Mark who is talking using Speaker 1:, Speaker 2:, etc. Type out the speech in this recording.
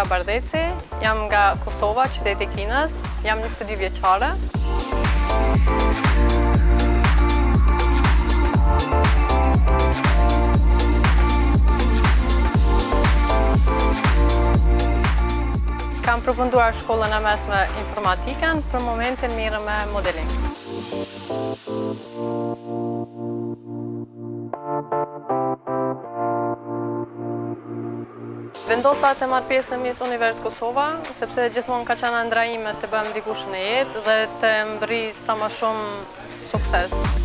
Speaker 1: Donika Bardheci, jam nga Kosova, qyteti i Klinës, jam 22 vjeçare. Kam përfunduar shkollën e mesme informatikën, për momentin merrem me modeling. Vendosa të marr pjesë në Miss Universe Kosova, sepse gjithmonë ka qenë ëndrra ime të bëhem dikush në jetë dhe të mbërri sa më shumë sukses.